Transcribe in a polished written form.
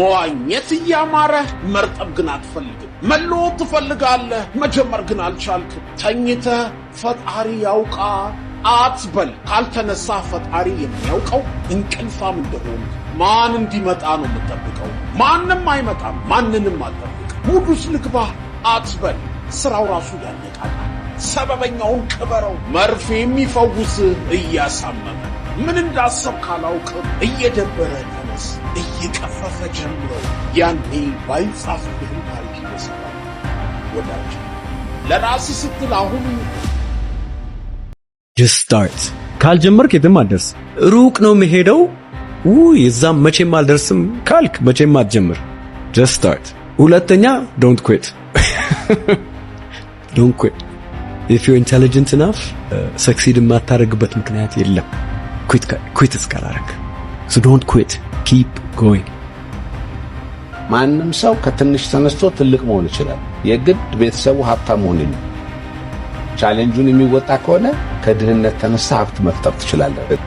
መዋኘት እያማረህ መርጠብ ግን አትፈልግም። መለወጥ ትፈልጋለህ፣ መጀመር ግን አልቻልክም። ተኝተህ ፈጣሪ ያውቃል አትበል። ካልተነሳ ፈጣሪ የሚያውቀው እንቅልፋም እንደሆንክ። ማን እንዲመጣ ነው የምትጠብቀው? ማንም አይመጣም። ማንንም አትጠብቅ። Mood ውስጥ ልግባ አትበል። ስራው ራሱ ያነቃቃል። ሰበበኛውን ቅበረው። መርፌ የሚፈውስህ እያሳመመ፣ ምን እንዳሰብክ አላውቅም። እየደበረ ተነስ፣ እየቀፈፈ ጀምረው። ያኔ ባይጻፍብህም ታሪክ ይመሰራል። ወዳጅ፣ ለራስህ ስትል አሁን Just start። ካልጀመርክ የትም አትደርስ። ሩቅ ነው የምሄደው፣ ውይ እዛም መቼም አልደርስም ካልክ መቼም አትጀምር። Just start። ሁለተኛ፣ don't quit, don't quit። If you're intelligent enough succeed የማታደርግበት ምክንያት የለም quit እስካላረክ። So don't quit, keep going። ማንም ሰው ከትንሽ ተነስቶ ትልቅ መሆን ይችላል። የግድ ቤተሰቡ ሀብታም መሆን የለም። Challenge ኡን የሚወጣ ከሆነ ከድህነት ተነሳ ሀብት መፍጠር ትችላለህ።